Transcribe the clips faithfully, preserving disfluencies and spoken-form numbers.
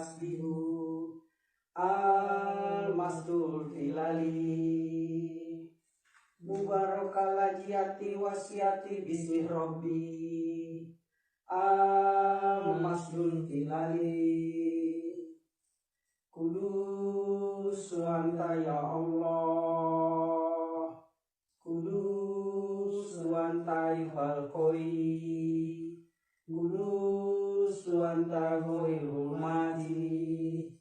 tasbihu al-masdul filali. Mubarakal lajiati wasiati bismi Rabbi al-masdul filali. Kudus anta ya Allah. Kudus anta yuhal koi. Kudus anta ghairul mati.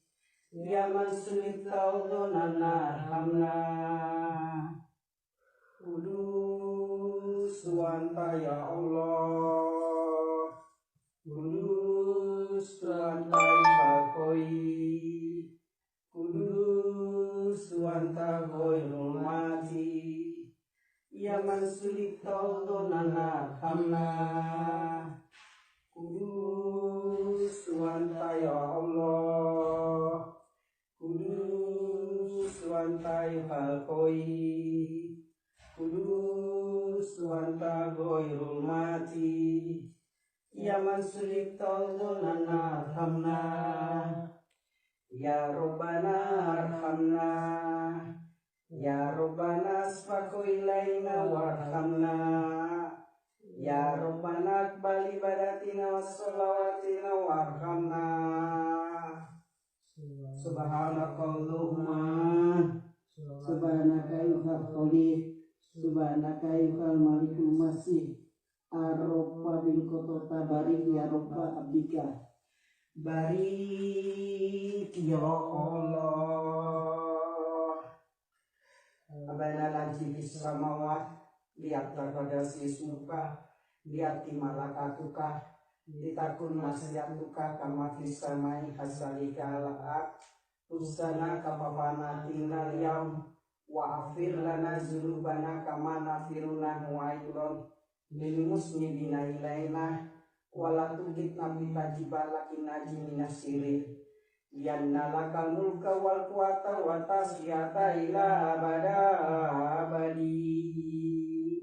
Ya man sulita udhunana arhamna. Kudus anta ya Allah. Kudus anta yuhal koi. Kudus anta ghairul mati. Ya man sulita udhunana arhamna. Kudus anta ya Allah. Kudus anta yuhal koi. Kudus anta ghairul mati. Ya man sulita udhunana arhamna. Ya Rabbana arhamna. Ya Rabbana asfaqu ilaina warhamna. Ya Rabbana aqbal ibadatina wa shalawatina warhamna. Subhanakallahumma. Subhanaka ayyuhal khaliq. Subhanaka ayyuhal malikul masih. Ar-Rabba bil qatota barik ya Rabba abdika. Barik ya Allah. Rabbana laka fis samawat, liyatakadasi ismuka, liyati malakatuka, litakun masyiatuka kama fis samai kazalika fil ard. Husana kafafana tinal yaum, wa afir lana zunubana kama nafiruna huwa aidon lil musnidina ilaina, wa la tughitna bi tajibalakin naji minasirin. Lianna lakal mulka wal quwata wa tasfiyata ila abada abadi.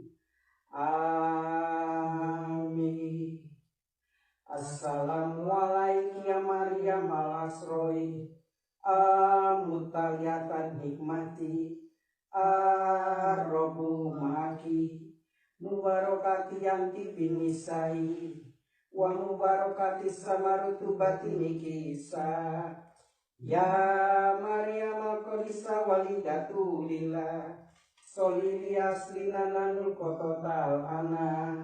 Amin. Assalamualaikum ya Maryam al-Asroi. Amutaliatan nikmati. Ar-Rabbu ma'aki. Mubarakati anti bin nisai. Wa mubarakati samarutu batiniki Isa. Ya Maryam al-Qadisa walidatu lillah. Soli li aslina nanul kototal ana.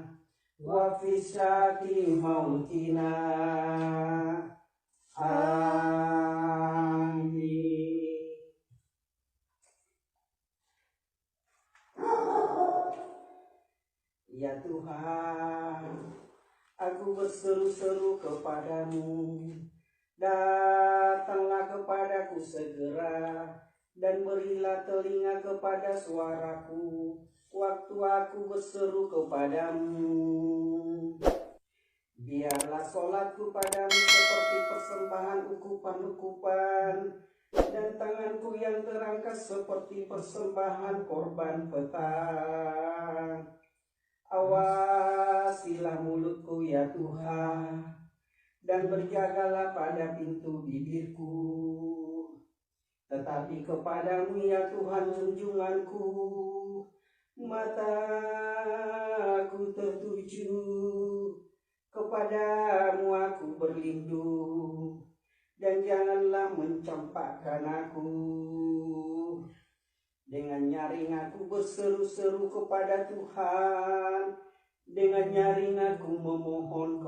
Wa fi syaki mautina. Amin. Ya Tuhan, aku berseru-seru kepadamu, datanglah kepadaku segera, dan berilah telinga kepada suaraku, waktu aku berseru kepadamu. Biarlah solatku padamu seperti persembahan ukupan-ukupan, dan tanganku yang terangkat seperti persembahan korban petang. Awasilah mulutku, ya Tuhan, dan berjagalah pada pintu bibirku. Tetapi kepadamu, ya Tuhan junjunganku, mataku tertuju, kepadamu aku berlindung, dan janganlah mencampakkan aku. Dengan nyaring aku berseru-seru kepada Tuhan, dengan nyaring aku memohon